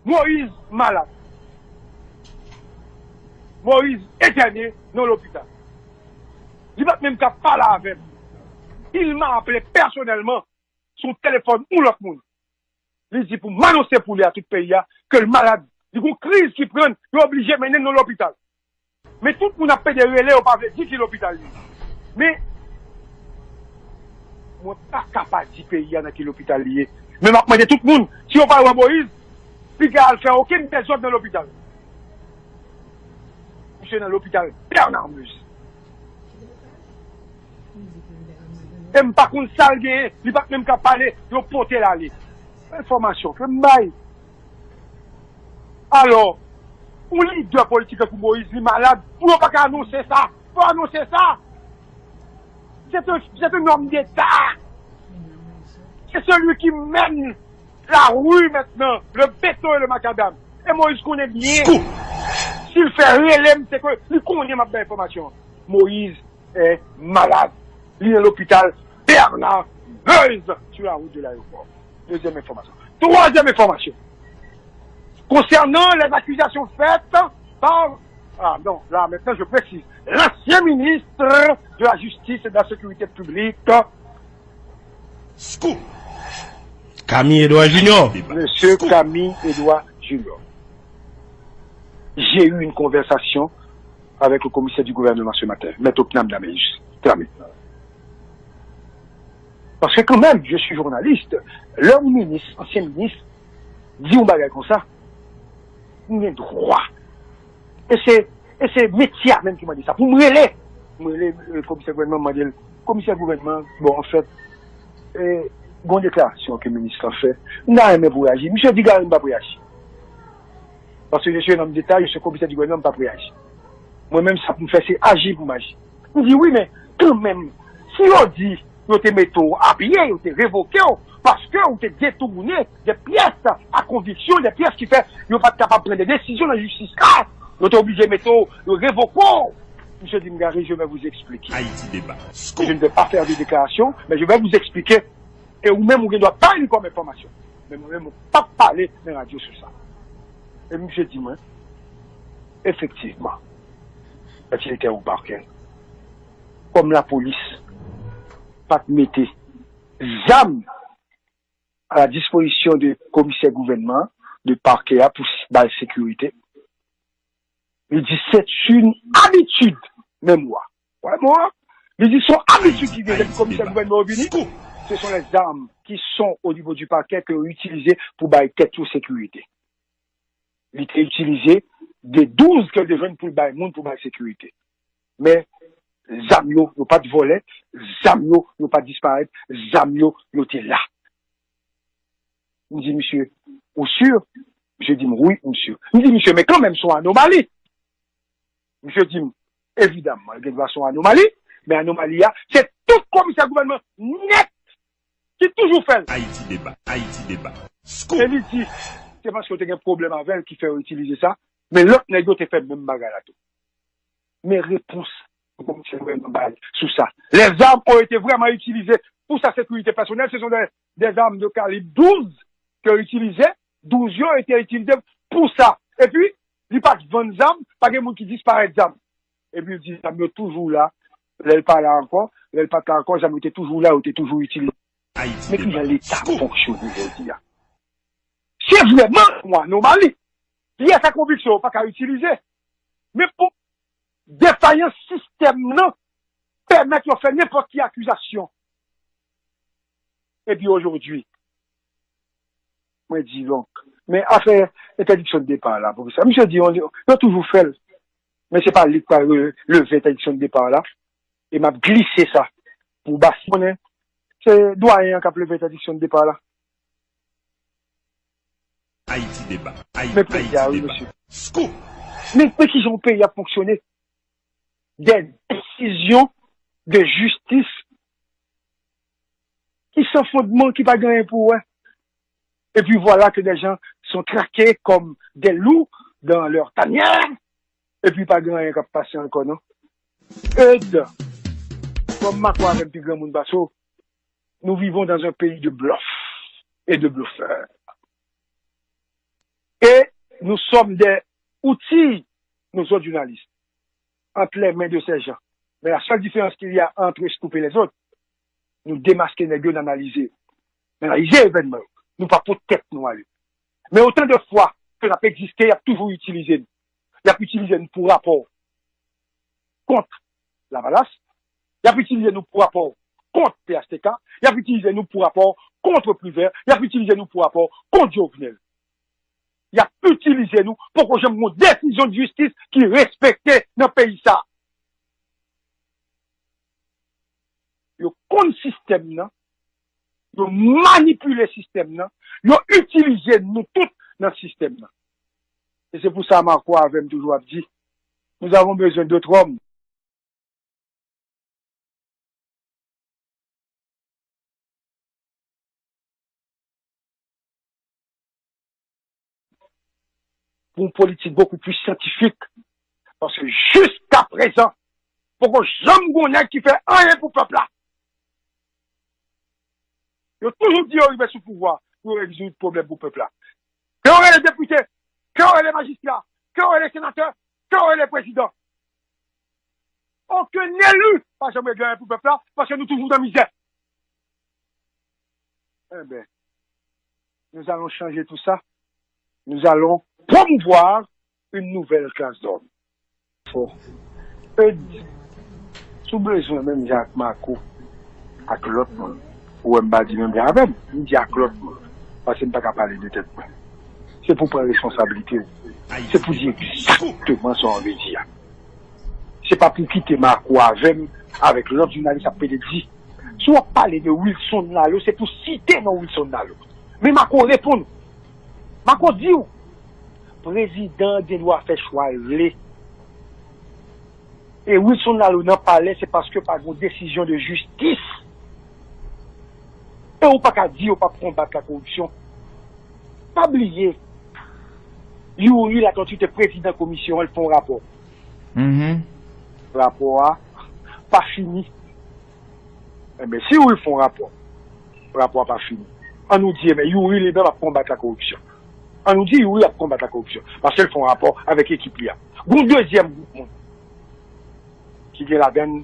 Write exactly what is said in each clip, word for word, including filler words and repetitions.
Moïse malad. Moïse entène nan lopital. Li pa t menm ka pale avè m. Il m'a appelé personnellement sou telefòn yon lòt moun. Li di pou m anonse pou li a tout peyi a ke l malad. Li gon kriz ki pran l, yo oblije mennen l nan lopital. Men tout moun ap pede rele, yo pa vle di ki lopital li ye. Men mwen pa ka pa di peyi a nan ki lopital li ye. Men m ap mande tout moun, si yo pa wè Moïse, piga al fè okenn dezòd nan lopital. Misye nan lopital Bernard Meuse. E m pa konn sa l genyen, li pa t menm ka pale, yo pote l ale. Enfòmasyon ke m bay. Alò, yon lidè politik tankou Moïse, li malad, pou yo pa ka anonse sa, fò anonse sa. C'est un, c'est un homme d'État. C'est celui qui mène la rue maintenant, le béton et le macadam. E Moïse konnen byen. Si l fè rele m, se ke li konnen m ap bay enfòmasyon. Moïse est malade. Li nan lopital Bernard Meuse sur la route de l'aéroport. Deuxième information. Troisième information. Concernant les accusations faites par, ah non, là maintenant je précise, l'ancien ministre de la Justice et de la Sécurité publique, Scoop. Camille Edouard Junior. Monsieur Camille Edouard Junior. J'ai eu une conversation avec le commissaire du gouvernement ce matin, Maître Ocnam Dameus. Tramé. Paske kanmenm, je suis journaliste, lè yon minis, ansyen minis, di yon bagay konsa, m gen dwa. E se, e se metye a menm ki mande sa. Pou m rele, m rele komisè gouvènman, m mande l, komisè gouvènman, bon, anfèt, gon deklarasyon ke minis lan fè, m ta renmen pou reyaji. Misye di Gary m p ap reyaji. Paske je suis un homme d'État, je suis commissaire du gouvernement, m p ap reyaji. Mwen menm, sa pou m fè, se aji pou m aji. M di, wi, men kanmenm, si yo di yo te mete w apye, yo te revoke w, paske ou te detounen de pyès a konviksyon, de pyès ki fè yo pa t kapab pran de desizyon nan jistis la, yo te oblije mete w, yo revoke w. Misye di m, Gary, je vais vous expliquer. Haïti Débat. Je ne vais pas faire de déclaration, mais je vais vous expliquer. E ou menm, ou gen dwa bay li kòm enfòmasyon. Men mwen menm, mwen p ap pale nan radyo sou sa. E misye di mwen, efektivman, mèt direktè ou pakè, kòm lapolis pa t mete zam a la dispozisyon de komisè gouvènman, de pakè a pou ba l sekirite, li di c'est une habitude, menm mwa. Wè mo a? Li di se yon abitid ki gen depi komisè gouvènman yo vini. Ce sont les armes qui sont au niveau du parquet ke yo itilize pou bay tèt yo sekirite. Li te itilize de douz ke l te jwenn pou l bay moun pou bay sekirite. Men zam yo, yo pa t vole, zam yo, yo pa t disparèt, zam yo, yo te la. M di misye, ou si? Misye di m, wi, misye. M di misye, men kanmenm, se yon anomali. Misye di m, evidamman, li gen dwa se yon anomali, men anomali a, se tout komisè gouvènman nèt ki toujou fè l. Ayiti Deba, Ayiti Deba. Scoop! E li di, se paske yo te gen pwoblèm avè l ki fè yo itilize sa, men lòt nèg yo te fè menm bagay la tou. Men repons komisè gouvènman bay sou sa. Les armes ont été vraiment utilisées pour sa sécurité personnelle. Ce sont des, des armes de calibre douze que utilisé. Douz yo été utilisé pour ça. Epi, li pa t vann zam, pa gen moun ki disparèt zam. Epi li di zam yo toujou la, lè l pa la ankò, lè l pa t la ankò, zam yo te toujou la, yo te toujou itilize. Men kijan Leta fonksyone jodi a? Se vrèman yon anomali. Pyès a konviksyon yo pa ka itilize. Men pou defayans sistèm nan pèmèt yo fè nenpòt ki akizasyon. Epi ojodwi, mwen di donk, men afè entèdiksyon de depa la, pwofesè, misye di yo, yo toujou fè l. Men se pa li k pral leve entèdiksyon de depa la. E m ap glise sa pou Basi konnen se dwayen an k ap leve entèdiksyon de depa la. Ayiti Deba, Ayiti Deba. Scoop! Men, men kijan yon peyi ap fonksyone? Des décisions de justice ki san fondman, ki pa gen anyen pou wè. Et puis voilà que des gens sont traqués comme des loups dans leur tanière. Et puis pa gen anyen k ap pase ankò non. Ed, kòm Mako avè m pi granmoun pase w, nous vivons dans un pays de bluff et de bluffeurs. Nous sommes des outils, nous autres journalistes, entre les mains de ces gens. Mais la seule différence qu'il y a entre Scoop et les autres, nou demaske nèg yo, n analize yo. N analize evènman yo. Nou pa pot tèt nou ale. Men otan de fwa ke n ap egziste, y ap toujou itilize nou. Y ap itilize nou pou rapò kont Lavalas, y ap itilize nou pou rapò kont P H T K, y ap itilize nou pou rapò kont Privert, y ap itilize nou pou rapò kont Jovenel. Y ap itilize nou, poko janm gon desizyon de jistis ki respekte nan peyi sa. Yo konn sistèm nan, yo manipile sistèm nan, yo itilize nou tout nan sistèm nan. E se pou sa Marco avè m toujou ap di, nous avons besoin d'autres hommes. Pou yon politik bokou pli syantifik. Paske jiska prezan, poko janm gon nèg ki fè anyen pou pèp la. Yo toujou di yo rive sou pouvwa pou yo rezoud pwoblèm pou pèp la. Ke yo rele depite, ke yo rele majistra, ke yo rele senatè, ke yo rele prezidan. Okenn eli pa janm regle anyen pou pèp la, paske nou toujou nan mizè. Enben, nous allons changer tout ça. Nous allons promouvoir une nouvelle classe d'hommes. Fò. E, si w bezwen menm jan ak Marco, ak lòt moun, ou wè m pa di menm jan avè m, m di ak lòt moun, paske m pa ka pale de tèt mwen. Se pou pran responsablite w. Se pou di egzakteman sa w anvi di a. Se pa pou kite Marco avè m, avèk lòt jounalis ap pede di. Si w ap pale de Wilson Lalo, se pou site non Wilson Lalo. Men Marco reponn ou. Marco di w, prezidan gen dwa fè chwa l vle. E Wilson Lalo nan palè, se paske pa gen desizyon de jistis. E ou pa ka di yo p ap konbat la koripsyon. Pa bliye, Youri Latortue te prezidan komisyon an, l fè yon rapò. Mhm. Rapò a pa fini. Enben, si Youri fè yon rapò, rapò a pa fini. An nou di, enben, Youri li menm ap konbat la koripsyon. An nou di Youri ap konbat la koripsyon. Paske l fè yon rapò avèk ekip li a. Gon dezyèm gwoup moun ki gen ladann,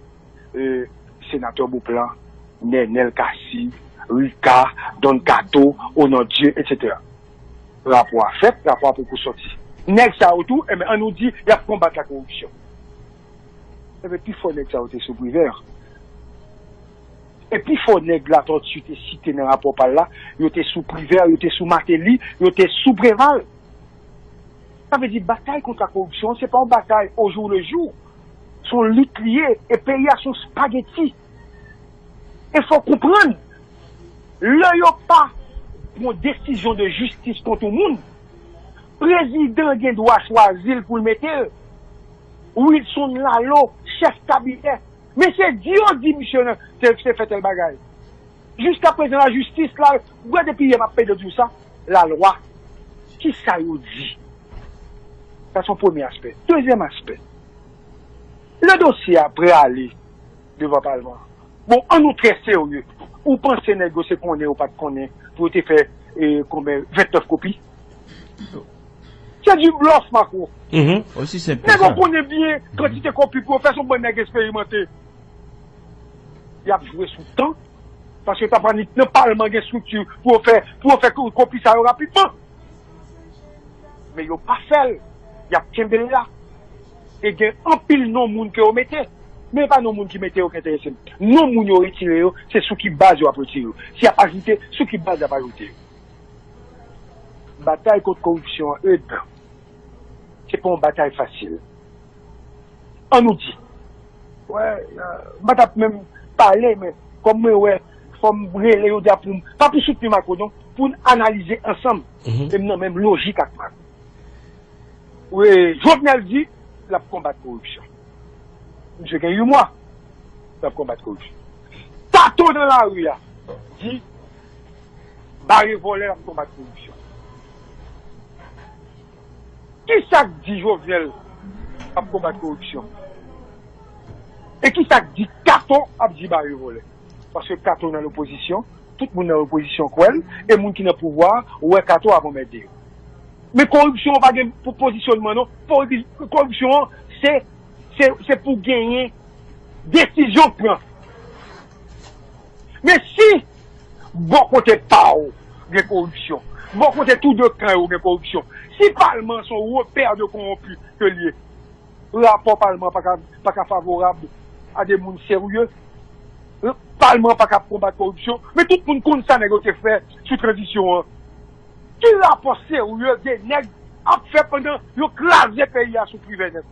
e, senatè Beauplan, Nenel Cassy, Rika, Don Kato, Onandye, etsetera. Rapò a fèt, rapò a poko sòti. Nèg sa yo tou, enben, an nou di, y ap konbat la koripsyon. Enben, pifò nèg sa yo te sou Privert. E pifò nèg Latortue te site nan rapò pa l la, yo te sou Privert, yo te sou Martelly, yo te sou Preval. Sa vle di batay kont la koripsyon, se pa yon batay au jour le jour. Se yon lit li ye, e peyi a se yon spageti. E fò w konprann, lè yo pa pran desizyon de jistis kont yon moun, prezidan gen dwa chwazi l pou l mete l. Wilson Lalo, chèf kabinè, mesye di yo di misye nan, se, se fè tèl bagay. Jiska prezan, lajistis la, gade depi yè m ap pede di w sa, lalwa, kisa yo di? Sa se yon premye aspè. Dezyèm aspè, lè dosye a prale devan palman an, bon, an nou trè serye, ou panse nèg yo se konnen yo pa t konnen pou yo te fè, e, konbyen, vennèf kopi? Se di blòf, Marco. Mhm. Osi senp ke sa. Nèg yo konnen byen kantite kopi pou yo fè, se yon bann nèg eksperimante. Y ap jwe sou tan, paske ta pa ni nan palman gen estrikti pou yo fè, pou yo fè ko-, kopi sa yo rapidman. Men yo pa fè l, y ap kenbe l la. E gen anpil non moun ke yo mete. Men e pa non moun ki mete yo ki enterese m. Non moun yo retire yo, se sou ki baz yo ap retire yo. Si y ap ajoute, sou ki baz y ap ajoute yo. Batay kont koripsyon an, Eude, se pa yon batay fasil. An nou di. Wè, euh, m pa t ap menm pale, men kòm mwen wè, fò m rele yo di a pou m, pa pou soutni Marco, non, pou n analize ansanm. Mhm. E m nan menm lojik ak Marco. Wi, Jovenel di l ap konbat koripsyon. Misye gen uit mwa l ap konbat koripsyon. Kato nan lari a di, bare vòlè, l ap konbat koripsyon. Kisa k di Jovenel ap konbat koripsyon? E kisa k di Kato ap di bare vòlè? Paske Kato nan lopozisyon, tout moun nan lopozisyon kwè l, e moun ki nan pouvwa a wè Kato ap anmède yo. Men koripsyon an pa gen pou pozisyonman non. Koripsyon an se, se, se pou genyen desizyon k pran. Men si bò kote pa w gen koripsyon, bò kote tou de kan yo gen koripsyon, si palman se yon repè de kowonpi ke l ye, rapò palman pa ka, pa ka favorab a de moun serye. Palman pa ka konbat koripsyon. Men tout moun konn sa nèg yo te fè sou tranzisyon an. Ki rapò serye de nèg ap fè pandan yo kraze peyi a sou Privè nèt?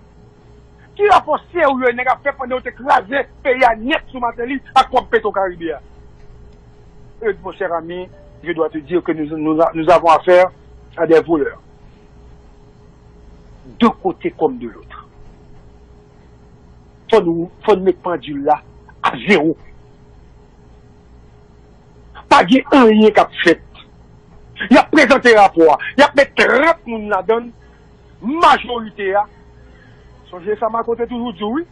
Ki rapò serye nèg ap fè pandan yo te kraze peyi a nèt sou Martelly ak kòb Petro Caribe a? Eudes, mon cher ami, je dois te dire que nous, nous, nous avons affaire à des voleurs. De côté comme de l'autre. Fò nou, fò nou met pandil la a zewo. Pa gen anyen k ap fèt. Y ap prezante rapò a. Y ap met trant moun ladan l. Majorite a, sonje sa Marco te toujou di w, wi.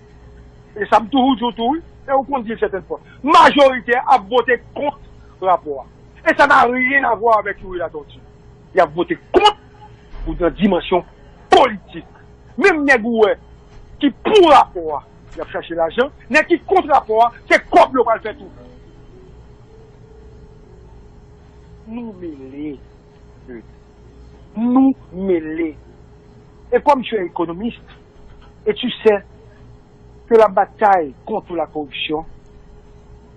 E sa m toujou di w tou, wi. E ou konn di l sètèn fwa. Majorite a ap vote kont rapò a. E sa n'a rien à voir avec Youri Latortue. Y ap vote kont ou nan dimansyon politik. Menm nèg ou wè ki pou rapò a, y ap chache lajan. Nèg ki kont rapò a, se kòb yo pral fè tou. Nou mele. Nou mele. Et comme tu es économiste, et tu sais que la bataille contre la corruption,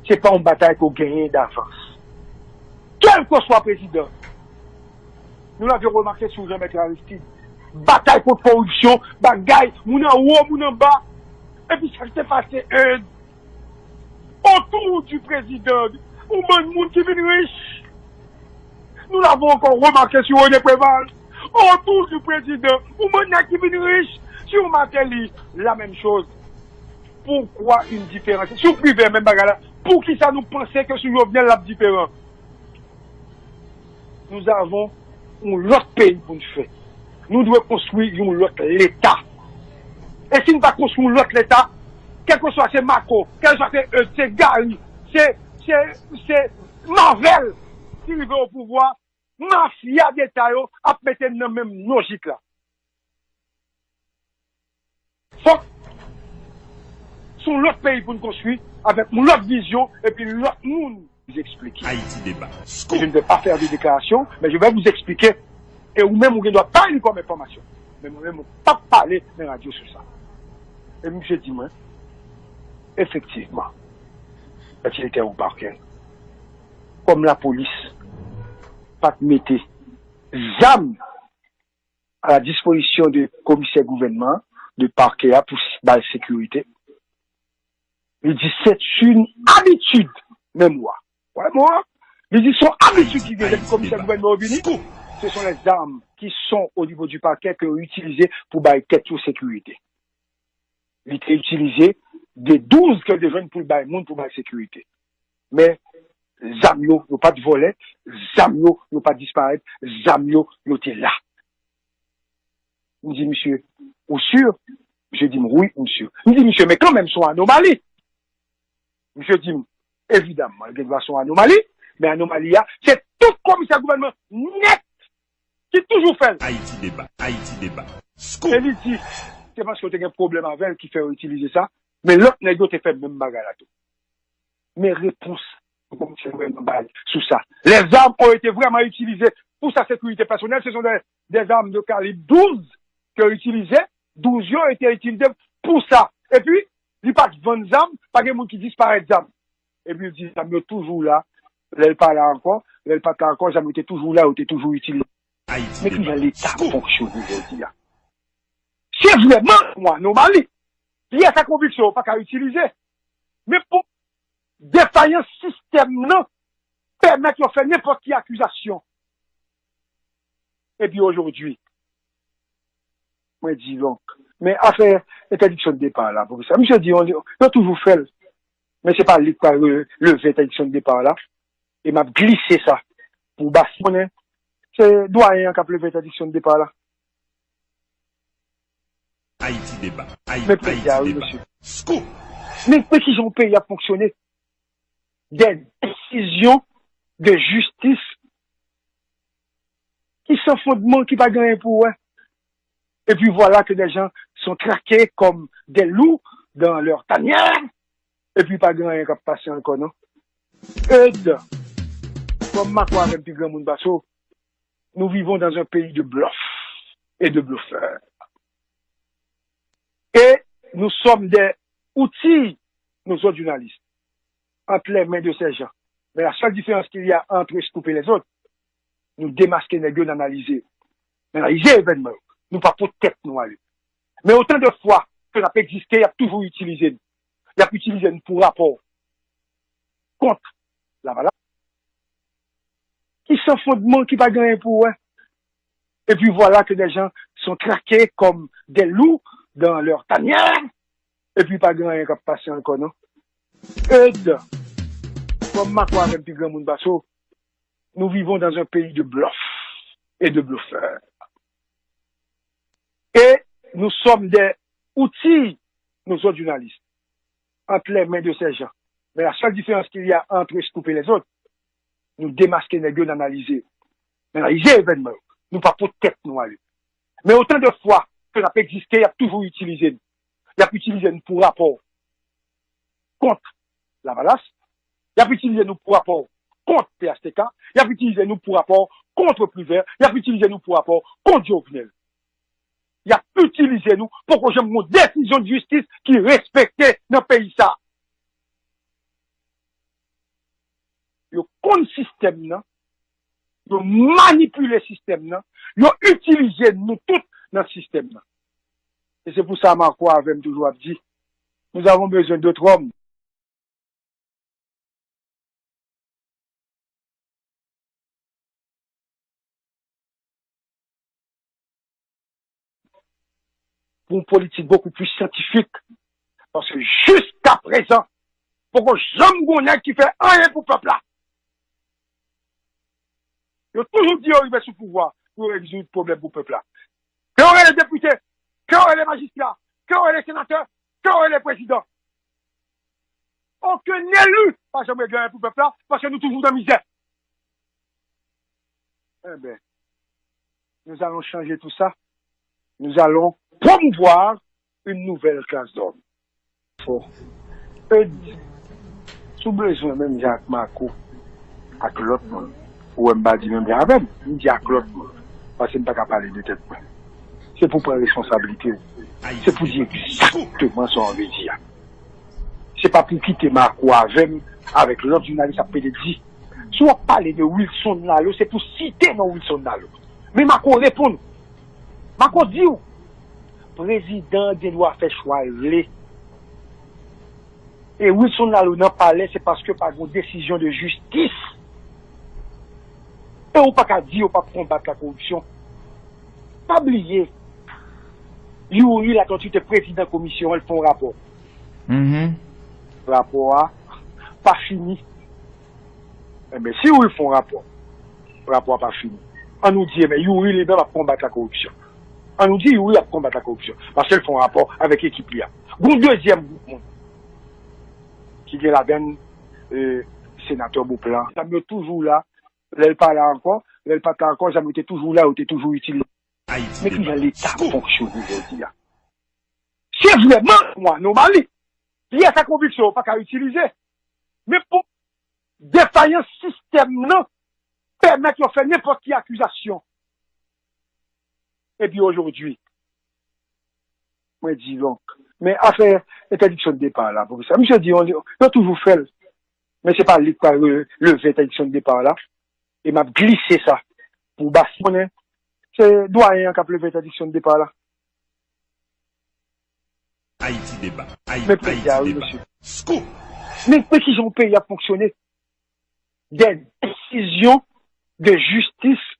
c'est pas une bataille qu'on gagne d'avance. Quel que soit président, nou la vin remake sou Jean Bertrand Aristide. Batay kont koripsyon, bagay, moun anwo, moun anba. Epi sa ki te pase, euh, autour du président, ou bann moun ki vin rich. Nous l'avons encore remarqué sur René Préval. Autour du président, ou bann nèg ki vin rich. Sur Martelly, la même chose. Pourquoi une différence? Sou Privè, menm bagay la. Poukisa nou panse ke sou Jovenel l ap diferan? Nou avon yon lòt peyi pou n fè. Nou dwe konstwi yon lòt Leta. E si n pa konstwi yon lòt Leta, kèlkeswa se Marco, kèlkeswa se, euh, se Gary, se, se, se Marvel ki rive o pouvwa, mafya deta yo ap mete n nan menm lojik la. Fòk se yon lòt peyi pou n konstwi, avèk yon lòt vizyon, epi lòt moun. Vous expliquer. Haïti Débat. Et je ne vais pas faire de déclaration, mais je vais vous expliquer. E ou menm, ou gen dwa bay li kòm enfòmasyon. Men mwen menm, mwen p ap pale nan radyo sou sa. E misye di mwen, efektivman, mèt direktè ou pakè, kòm lapolis pa t mete zam à la disposition de komisè gouvènman, de pakè a pou s-, bay sekirite. Li di, c'est une habitude, menm wa. Wè mo a? Li di, son abitid ki gen depi komisè gouvènman yo vini, ce sont les armes qui sont au niveau du parquet ke yo itilize pou bay tèt yo sekirite. Li te itilize de douz ke l te jwenn pou l bay moun pou bay sekirite. Men, zam yo, yo pa t vòlè, zam yo, yo pa t disparèt, zam yo, yo te la. M di misye, ou si? Misye di m, wi, misye. M di misye, men kanmenm, se yon anomali. Misye di m, evidamman, li gen dwa se yon anomali, men anomali a, se tout komisè gouvènman nèt ki toujou fè l. Haïti Débat, Haïti Débat. Scoop. E li di, se paske yo te gen pwoblèm avè l ki fè yo itilize sa, men lòt nèg yo te fè menm bagay la tou. Men repons komisè gouvènman bay sou sa. Les armes ont été vraiment utilisées pour sa sécurité personnelle. Ce sont des, des armes de calibre douze ke yo itilize. Douz yo te itilize pou sa. Epi, li pa t vann zam, pa gen moun ki disparèt zam. Epi, li di zam yo toujou la. Lè l pa la ankò, lè l pa t la ankò, zam yo te toujou la, yo te toujou itilize. Men kijan Leta fonksyone jodi a? Se vrèman yon anomali. Pyès ak konviksyon yo pa ka itilize. Men pou defayans sistèm nan pèmèt yo fè nenpòt ki akizasyon. Epi ojodwi, mwen di donk, men afè entèdiksyon de depa la, pwofesè, misye di yo, yo toujou fè l. Men se pa li k pral re-, leve entèdiksyon de depa la. E m ap glise sa pou Bas konnen se dwayen an k ap leve entèdiksyon de depa la. Ayiti Deba. Men prèt a, wi, mesye. Men, men kijan yon peyi ap fonksyone? Des décisions de justice ki san fondman, ki pa gen anyen pou wè. Et puis voilà que des gens sont traqués comme des loups dans leur tanière. Et puis pa gen anyen k ap pase ankò, non. Ed, kòm Mako avè m pi granmoun pase w, nous vivons dans un pays de bluff et de bluffeurs. Et nous sommes des outils, nous autres journalistes, entre les mains de ces gens. Mais la seule différence qu'il y a entre Scoop et les autres, nou demaske nèg yo, n analize. N analize evènman yo. Nou pa pot tèt nou ale. Men otan de fwa ke n ap egziste, y ap toujou itilize nou. Y ap itilize nou pou rapò kont Lavalas, ki san fondman, ki pa gen anyen pou wè. Et puis voilà que des gens sont traqués comme des loups dans leur tanière. Et puis pa gen anyen k ap pase ankò, non. Ed, kòm Mako avè m pi granmoun pase w, nous vivons dans un pays de bluff et de bluffeurs. Et nous sommes des outils, nous autres journalistes, entre les mains de ces gens. Mais la seule différence qu'il y a entre Scoop et les autres, nou demaske nèg yo, n analize. N analize evènman yo. Nou pa pot tèt nou ale. Men otan de fwa ke n ap egziste, y ap toujou itilize nou. Y ap itilize nou pou rapò kont Lavalas, y ap itilize nou pou rapò kont P H T K, y ap itilize nou pou rapò kont Privè, y ap itilize nou pou rapò kont Jovenel. Y ap itilize nou, poko janm gon desizyon de jistis ki respekte nan peyi sa. Yo konn sistèm nan, yo manipile sistèm nan, yo itilize nou tout nan sistèm nan. E se pou sa Mako avè m toujou ap di, nous avons besoin d'autres hommes. Pou yon politik bokou pli syantifik, paske jiska prezan, poko janm gon nèg ki fè anyen pou pèp la. Yo toujou di yo rive sou pouvwa pou yo rezoud pwoblèm pou pèp la. Ke yo rele depite, ke yo rele majistra, ke yo rele senatè, ke yo rele prezidan. Okenn eli pa janm regle anyen pou pèp la, paske nou toujou nan mizè. Enben, nous allons changer tout ça. Nous allons promouvoir une nouvelle classe d'hommes. Fò. E, si w bezwen menm jan ak Mako, ak lòt moun, ou wè m pa di menm jan avè m, m di ak lòt moun, paske m pa ka pale de tèt mwen. Se pou pran responsablite w. Se pou di egzakteman sa w anvi di a. Se pa pou kite Mako avè m, avèk lòt jounalis ap pede di. Si w ap pale de Wilson Lalo, se pou site non Wilson Lalo. Men Mako reponn ou. Mako di w, prezidan gen dwa fè chwa l vle. E Wilson Lalo nan palè, se paske pa gon desizyon de jistis. E ou pa ka di yo p ap konbat la koripsyon. Pa bliye, Youri Latortue te prezidan komisyon an, l fè yon rapò. Mhm. Rapò a pa fini. Enben, si Youri fè yon rapò, rapò a pa fini. Ann nou di, enben, Youri li menm ap konbat la koripsyon. Ann nou di Youri ap konbat la koripsyon, paske l fè yon rapò avèk ekip li a. Gon dezyèm gwoup moun ki gen ladann, e, senatè Beauplan. Zam yo toujou la, lè l pa la ankò, lè l pa t la ankò, zam yo te toujou la, yo te toujou itilize. Men ki jan Leta ap fonksyone jodi a. Se vrèman yon anomali. Pyès a konviksyon yo pa ka itilize. Men pou defayans sistèm nan pèmèt yo fè nenpòt ki akizasyon. Epi ojodwi, mwen di donk, men afè entèdiksyon de depa la, pwofesè, misye di yo, yo toujou fè l. Men se pa li k pral re-, leve entèdiksyon de depa la. E m ap glise sa pou Bastien. Konnen, se dwayen an k ap leve entèdiksyon de depa la. Ayiti Deba. Men peyi a, wi, mesye. Scoop. Men, men ki jan yon peyi ap fonksyone? Des décisions de justice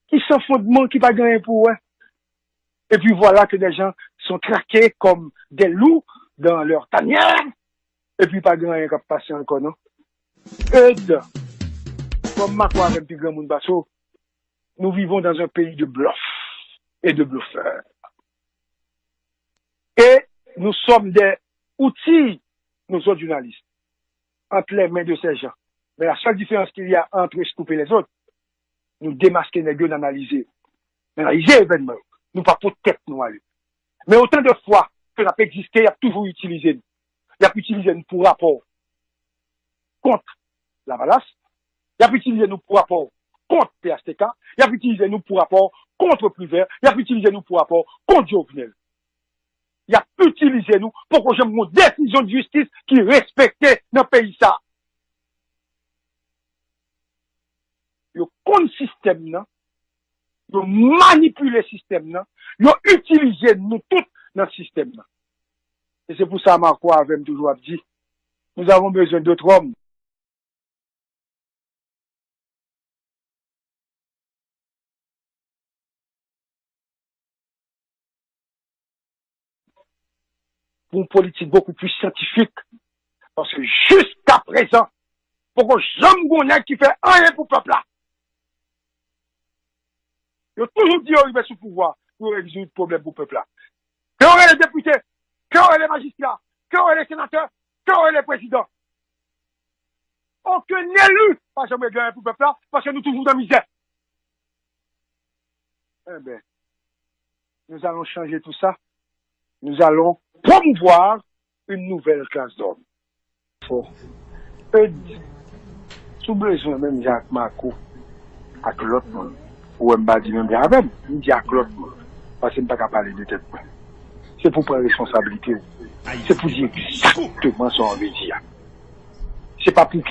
ki san fondman, ki pa gen anyen pou wè. Et puis voilà que des gens sont traqués comme des loups dans leur tanière. Et puis pa gen anyen k ap pase ankò, non. Ed, kòm Mako avè m pi granmoun pase w, nous vivons dans un pays de bluff et de bluffeurs. Et nous sommes des outils, nous autres journalistes, entre les mains de ces gens. Mais la seule différence qu'il y a entre Scoop et les autres, Nou demaske nèg yo, n analize. N analize evènman yo. Nou pa pot tèt nou ale. Men otan de fwa ke n ap egziste, y ap toujou itilize nou. Y ap itilize nou pou rapò kont Lavalas, y ap itilize nou pou rapò kont P H T K, y ap itilize nou pou rapò kont Privè, y ap itilize nou pou rapò kont Jovenel. Y ap itilize nou, poko janm gon desizyon de jistis ki respekte nan peyi sa. Yo konn sistèm nan, yo manipile sistèm nan, yo itilize nou tout nan sistèm nan. E se pou sa Marco avè m toujou ap di, nous avons besoin d'autres hommes. Pou yon politik bokou pli syantifik. Paske jiska prezan, poko janm gon nèg ki fè anyen pou pèp la. Yo toujou di yo rive sou pouvwa pou yo rezoud pwoblèm pou pèp la. Ke yo rele depite, ke yo rele majistra, ke yo rele senatè, ke yo rele prezidan. Okenn eli pa janm regle anyen pou pèp la, paske nou toujou nan mizè. Enben, nous allons changer tout ça. Nous allons promouvoir une nouvelle classe d'hommes. Fò. E, si w bezwen menm jan ak Marco, ak lòt moun, ou wè m pa di menm jan avè m, m di ak lòt moun, paske m pa ka pale de tèt mwen. Se pou pran responsablite w. Se pou di egzakteman sa w anvi di a. Se pa pou